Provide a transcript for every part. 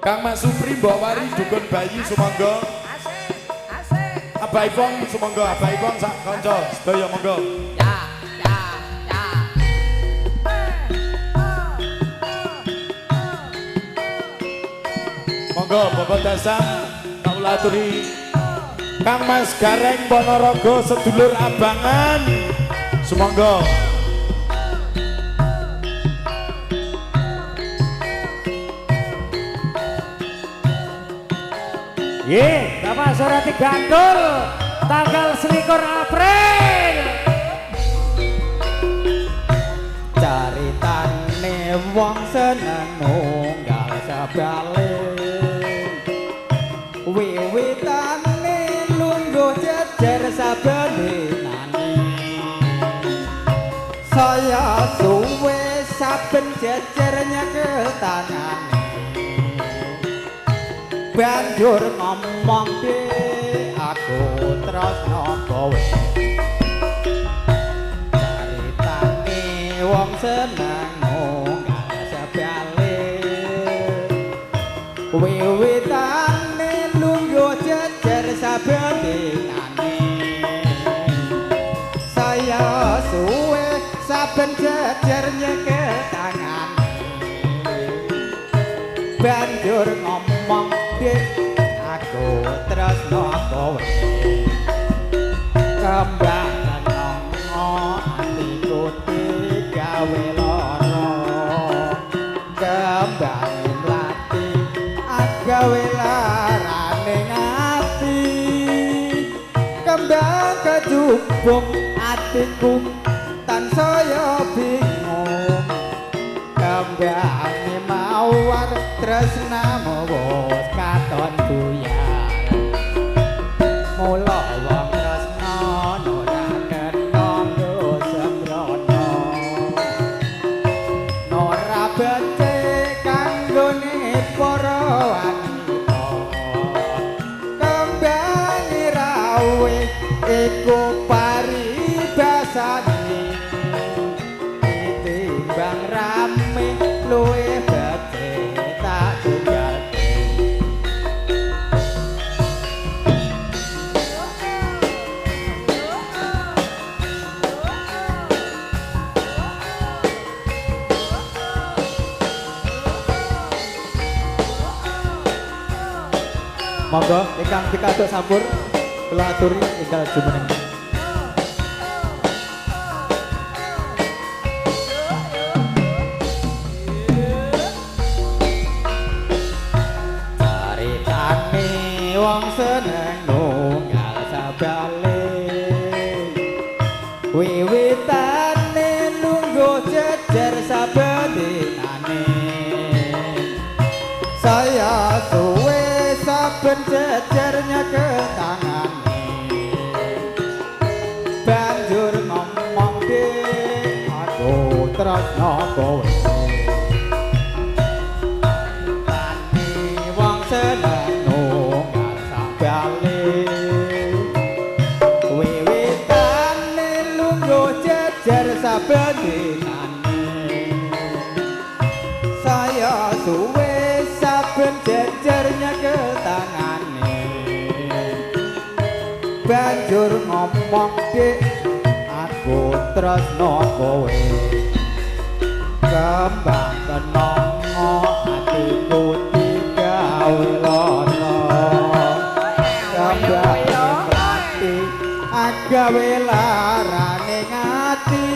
Kang Mas Supri Mbok Wari dukun bayi sumangga. Asik, asik. Abah Ipong sumangga, Abah Ipong sak kanca sedaya monggo. Ya, ya, ya. Monggo Bapak Dasam kawula aturi Kang Mas Gareng Ponorogo sedulur abangan sumangga. Ye, Bapak Surati Gandul tanggal 21 April. Caritane wong seneng nunggal sebale. Wiwitane lungguh jejer saben dinane. Saya suwe saben jejer nyekel tangane. Banjur ngomong aku tresno kowe. Caritane wong seneng nunggal sebale. Wiwitane lungguh jejer saben dinane. Saya suwe saben jejer nyekel tangane. Banjur ngomong aku tresno kowe. Kembang kenanga atiku digawe lara. Kembang mlati agawe larane ati. Kembang kejubung atiku tansaya bingung. Kembange mawar tresnamu wis katon buyar. Mula wong tresna ora kena nggo sembrono. Ora becik kanggone para wanita. Kembange rawe iku paribasane. Timbang rame luwih becik tak tinggalke. Monggo ingkang pikantuk sampur kula aturi ingkang jumeneng. Caritane wong seneng nunggal sabale. Wiwitane lungguh jejer saben dinane. Saya suwe saben jejer nyekel tangane. Banjur ngomong aku tresno kowe. Tani wong seneng nunggal sabale. Wiwitane lungguh jejer saben dinane. Saya suwe saben jejer nyekel tangane. Banjur ngomong aku tresno kowe. Kembang kenanga atiku digawe lara. Kembang mlati agawe larane ati.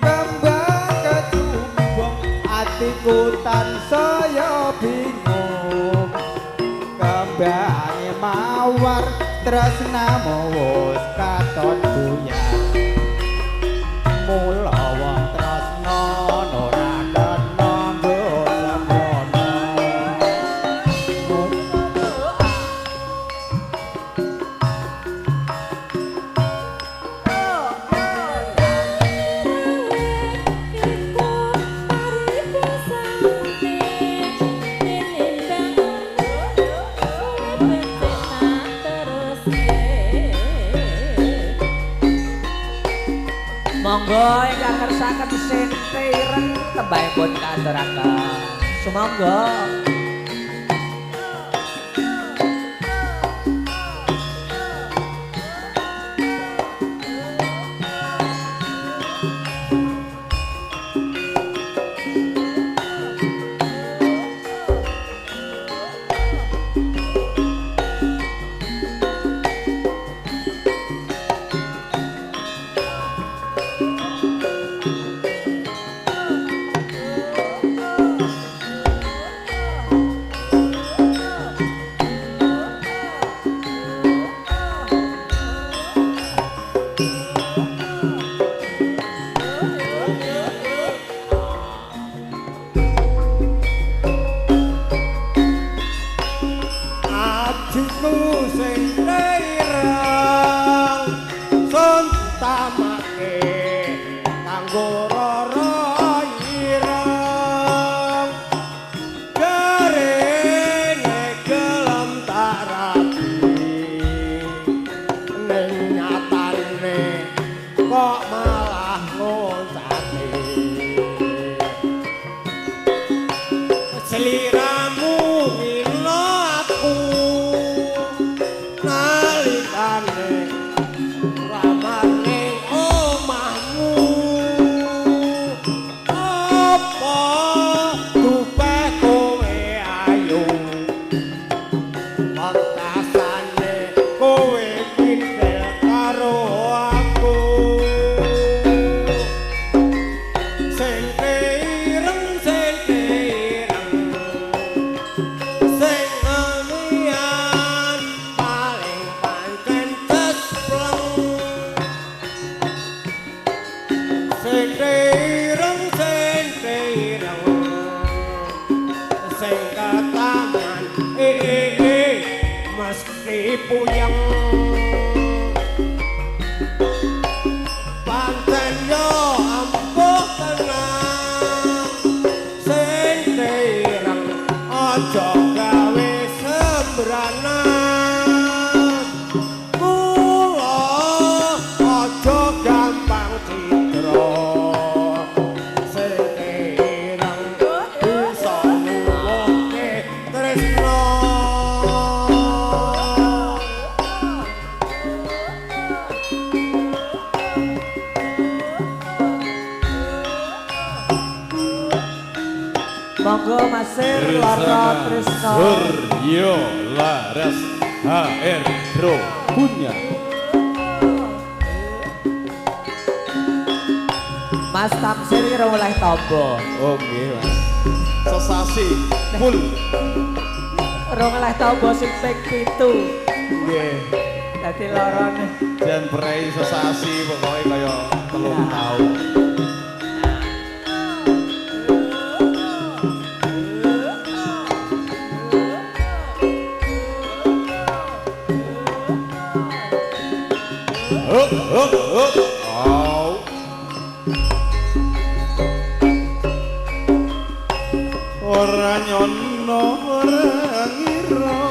Kembang kecumbung atiku tansaya bingung. Kembange mawar tresnamu wis katon buyar. Mula wong tresna ora kena nggo sembrono. Iku paribasane tinimbang luwih becik tak teruske. Monggo ingkang ngersakaken sente ireng tembangipun kaaturaken. Sumangga. Apa dupeh kowe ayu? Pantasane kowe kintil karo aku. Sing ireng sing ireng sing amian paling pancen cespleng. Sing ireng sing ireng sing katangan mesti puyeng. Pancen yo ampuh tenan sing ireng aja gawe sembranan. Mula aja gampang cidra sing ireng bisa nuwuhke tresna. Monggo Mas Sir Loro Tresno. Suryo Laras HR Pro punya. Mas Tamsir iki ora oleh tombo. Oh nggih, Mas. Sesasi full. Ora oleh tombo sing ping 7. Nggih. Dadi lorone. Jan prei sesasi pokoke kaya 3 tahun. Hup, hup, hup. Au. Ora nyono ora ngira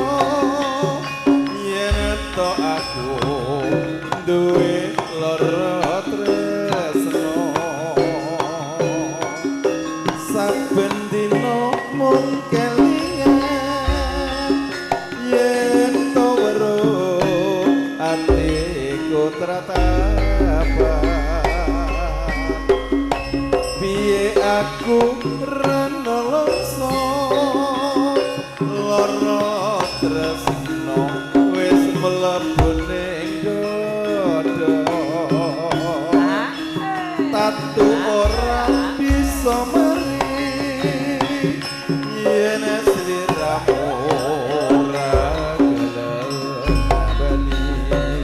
yen to aku duwe lara tresno. Saben dina mung kelingan yen to weruh atiku tratapan. Piye aku renolongso lara tresno wis mlebu ning dada. Tatu ora bisa mari yen sliramu ora gelem bali.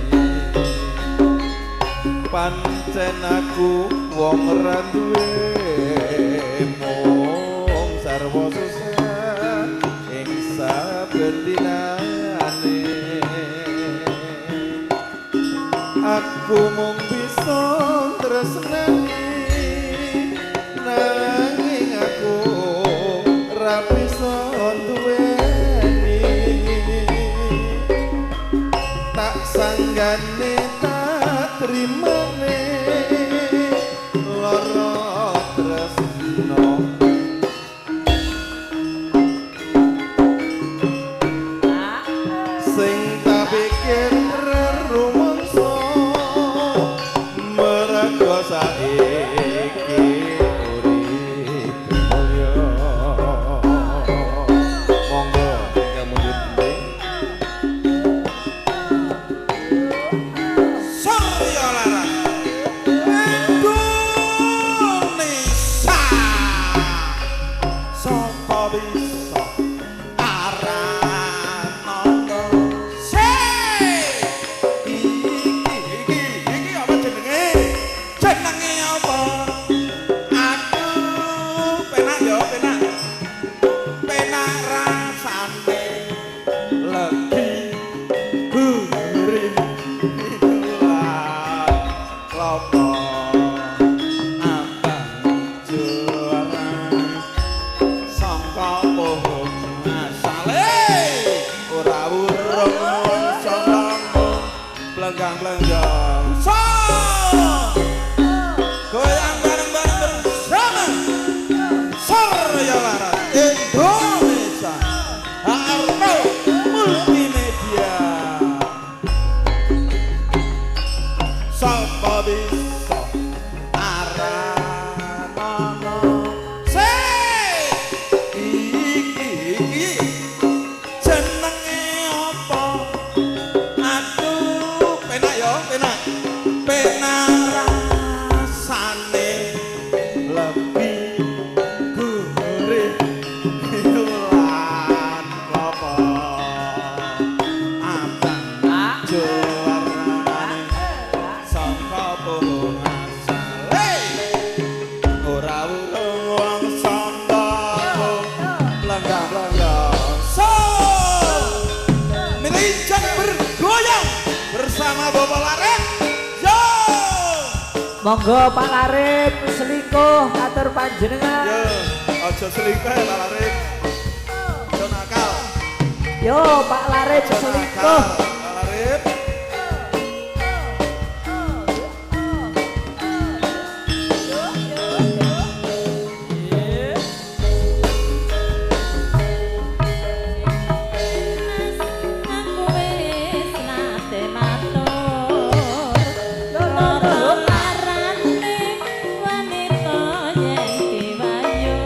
Pancen aku wong ra duwe mung sarwa susah ing saben dinane. Aku mung bisa tresnani nanging aku ra bisa duweni. Tak sanggane tak trimane lara tresno. Sing tak pikir rerumangsa mergo saiki urip mulya. Monggo ingkang mundhut gending. Surya Laras Indonesia. Sapa bisa aranana se iki iki iki apa jenenge? Jenenge apa? Aku penak yo penak. Penak rasane legi gurih lan klopo abang juara sangka pohon asale ora urung sangka blenggang-blenggang. So goyang bareng-bareng bersama Surya Laras Indonesia HR Pro Multimedia. Sapa bisa aranana se Monggo Pak Larip selingkuh atur panjenengan. Yo, aja selingkuh ya Pak Larip. Aja nakal. Yo Pak Larip Aja selingkuh. nakal, Pak Larip. Mas, aku wis nate matur. Loro larane wanita yen diwayu.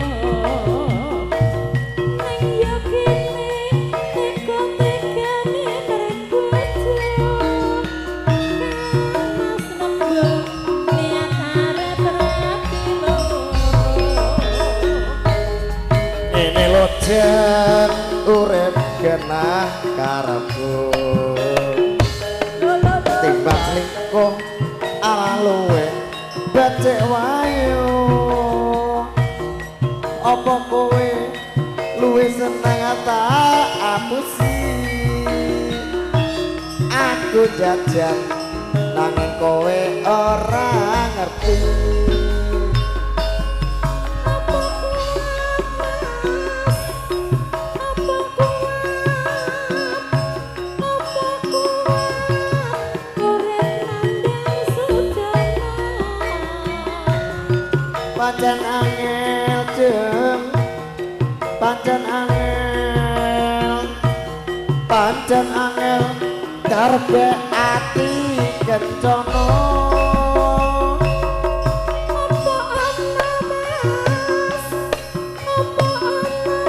Ning yo kene tega-tegane mring bojo. Mas nembung niat arep rapi loro. Ngene lho jan urip genah karepku. Timbang selingkuh ala luwe becik wayo. Apa kowe luwe seneng ta apusi? Aku jajan nanging kowe ora ngerti. Apa kuat mas? Apa kuat? Apa kuat? Urip nandang sujana. Pancen angel jeng, pancen angel, pancen angel karepe ati kencana. Apa ana mas? Apa ana?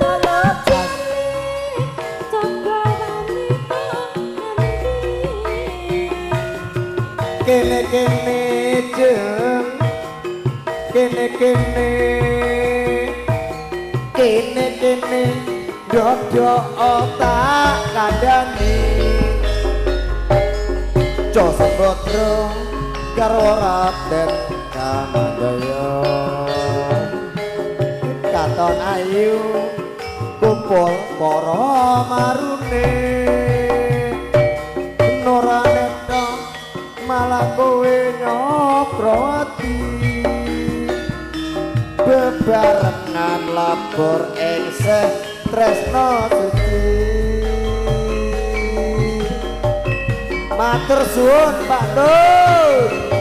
Telajane jaga wanita ngendi? Kene kene jeng, kene kene, kene kene dodo otak kandhani. Josembodro karo Raden Kamandaya, katon ayu kumpul para marune. Nora neta malah kowe nyokro ati, bebarengan labor ing tresno suci. Matur suwun Pak Nur.